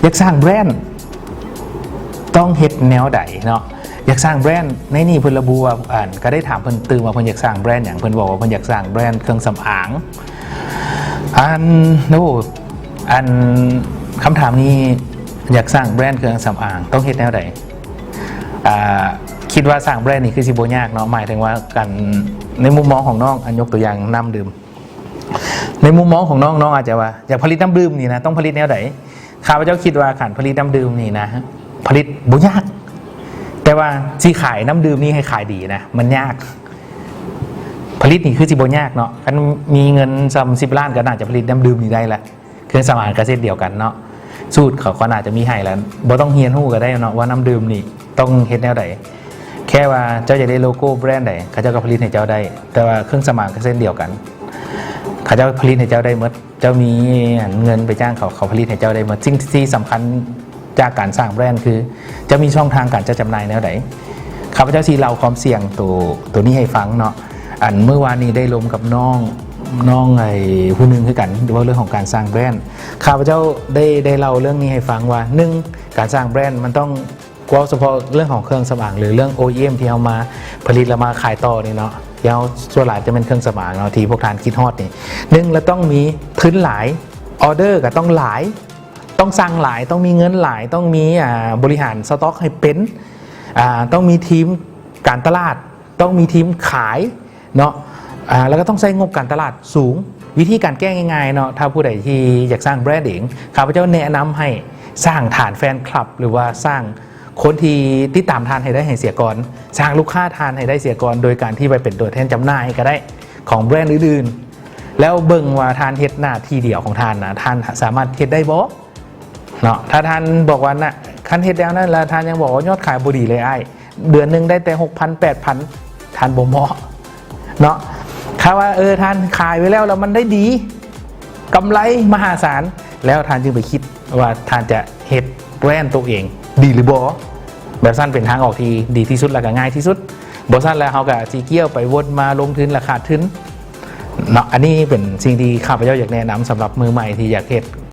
ຢາກສ້າງແບຣນຕ້ອງເຮັດແນວໃດເນາະ? ຢາກສ້າງແບຣນ ໃນນີ້ເພິ່ນລະບຸວ່າ ອັນ ກໍໄດ້ຖາມເພິ່ນຕື່ມວ່າເພິ່ນຢາກສ້າງແບຣນຫຍັງ, ເພິ່ນບອກວ່າເພິ່ນຢາກສ້າງແບຣນເຄື່ອງສຳອາງ. ອັນ ໂອ້ ອັນ ຄຳຖາມນີ້ ຢາກສ້າງແບຣນເຄື່ອງສຳອາງຕ້ອງເຮັດແນວໃດ? ອ່າ ຄິດວ່າສ້າງແບຣນນີ້ຄືຊິບໍ່ຍາກເນາະ, ໝາຍເຖິງວ່າການ ໃນມຸມມອງຂອງນ້ອງ ອັນ ຍົກຕົວຢ່າງນ້ຳດື່ມ ໃນມຸມມອງຂອງນ້ອງ, ນ້ອງອາດຈະວ່າ ຢາກຜະລິດນ້ຳດື່ມນີ້ນະ ຕ້ອງຜະລິດແນວໃດ? ຂ້າພະເຈົ້າຄິດວ່າການຜະລິດນ້ຳດື່ມນີ້ນະ ຜະລິດບໍ່ຍາກ, ແຕ່ວ່າຊິຂາຍນ້ຳດື່ມນີ້ໃຫ້ຂາຍດີນະ ມັນຍາກ. ຜະລິດນີ້ຄືຊິບໍ່ຍາກເນາະ, ຄັນມີເງິນສ່ຳສິບລ້ານກໍໜ້າຈະຜະລິດນ້ຳດື່ມນີ້ໄດ້ລະ. ເຄື່ອງສຳອາງກໍເຊັ່ນດຽວກັນເນາະ, ສູດເຂົາກໍໜ້າຈະມີໃຫ້ລະ, ບໍ່ຕ້ອງຮຽນຮູ້ກໍໄດ້ເນາະວ່ານ້ຳດື່ມນີ້ຕ້ອງເຮັດແນວໃດ. ແຄ່ວ່າເຈົ້າຢາກໄດ້ໂລໂກ້ແບຣນໃດ ເຂົາເຈົ້າກໍຜະລິດໃຫ້ເຈົ້າໄດ້, ແຕ່ວ່າເຄື່ອງສຳອາງກໍເຊັ່ນດຽວກັນ, ເຂົາເຈົ້າຜະລິດໃຫ້ເຈົ້າໄດ້ໝົດ. ເຈົ້າມີເງິນໄປຈ້າງເຂົາ, ເຂົາຜະລິດໃຫ້ເຈົ້າໄດ້ໝົດ. ສິ່ງທີ່ສຳຄັນຈາກການສ້າງແບຣນຄື ເຈົ້າມີຊ່ອງທາງການຈັດຈຳໜ່າຍແນວໃດ. ຂ້າພະເຈົ້າຊິເລົ່າຄວາມສ່ຽງໂຕ, ໂຕນີ້ໃຫ້ຟັງເນາະ. ອັນ ມື້ວານນີ້ໄດ້ລົມກັບນ້ອງ, ນ້ອງ ໄອ້ ຜູ້ໜຶ່ງຄືກັນ ເວົ້າເລື່ອງຂອງການສ້າງແບຣນ. ຂ້າພະເຈົ້າໄດ້, ໄດ້ເລົ່າເລື່ອງນີ້ໃຫ້ຟັງວ່າ ໜຶ່ງ ການສ້າງແບຣນມັນຕ້ອງ ເວົ້າສະເພາະເລື່ອງຂອງເຄື່ອງສຳອາງ ຫຼື ເລື່ອງ ໂອອີເອັມ ທີ່ເຮົາມາຜະລິດແລ້ວມາຂາຍຕໍ່ນີ້ເນາະ, ທີ່ເຮົາສ່ວນຫຼາຍຈະແມ່ນເຄື່ອງສຳອາງເນາະ ທີ່ພວກທ່ານຄິດຮອດນີ້. ໜຶ່ງ ລະຕ້ອງມີທຶນຫຼາຍ, ອໍເດີກໍຕ້ອງຫຼາຍ, ຕ້ອງສັ່ງຫຼາຍ, ຕ້ອງມີເງິນຫຼາຍ, ຕ້ອງມີ ອ່າ ບໍລິຫານສະຕັອກໃຫ້ເປັນ, ອ່າ ຕ້ອງມີທີມການຕະຫຼາດ, ຕ້ອງມີທີມຂາຍເນາະ, ອ່າ ແລ້ວກໍຕ້ອງໃຊ້ງົບການຕະຫຼາດສູງ. ວິທີການແກ້ງ່າຍໆເນາະ, ຖ້າຜູ້ໃດທີ່ຢາກສ້າງແບຣນເອງ, ຂ້າພະເຈົ້າແນະນຳໃຫ້ສ້າງຖານແຟນຄລັບ ຫຼືວ່າສ້າງ ຄົນທີ່ຕິດຕາມທ່ານໃຫ້ໄດ້ໃຫ້ເສຍກ່ອນ, ສ້າງລູກຄ້າທ່ານໃຫ້ໄດ້ເສຍກ່ອນ ໂດຍການທີ່ໄປເປັນຕົວແທນຈຳໜ່າຍກໍໄດ້ຂອງແບຣນອື່ນໆ, ແລ້ວເບິ່ງວ່າທ່ານເຮັດໜ້າທີ່ດຽວຂອງທ່ານນະ ທ່ານສາມາດເຮັດໄດ້ບໍ່ເນາະ. ຖ້າທ່ານບອກວ່ານະ ຄັນເຮັດແນວນັ້ນແລ້ວທ່ານຍັງບອກວ່າຍອດຂາຍບໍ່ດີເລີຍອ້າຍ, ເດືອນໜຶ່ງໄດ້ແຕ່ຫົກພັນ ແປດພັນ, ທ່ານບໍ່ເໝາະເນາະ. ຖ້າວ່າ ເອີ ທ່ານຂາຍໄປແລ້ວ ແລ້ວມັນໄດ້ດີ ກຳໄລມະຫາສານ, ແລ້ວທ່ານຈຶ່ງໄປຄິດວ່າທ່ານຈະເຮັດແບຣນໂຕເອງດີຫຼືບໍ່. ແບບຊັ້ນເປັນທາງອອກທີ່ດີທີ່ສຸດ ແລະກໍງ່າຍທີ່ສຸດ. ບໍ່ຊັ້ນແລ້ວເຮົາກໍຊິກ້ຽວໄປວົນມາລົງທຶນ ແລະຂາດທຶນເນາະ. ອັນນີ້ເປັນສິ່ງທີ່ຂ້າພະເຈົ້າຢາກແນະນຳສຳລັບມືໃໝ່ທີ່ຢາກເຮັດ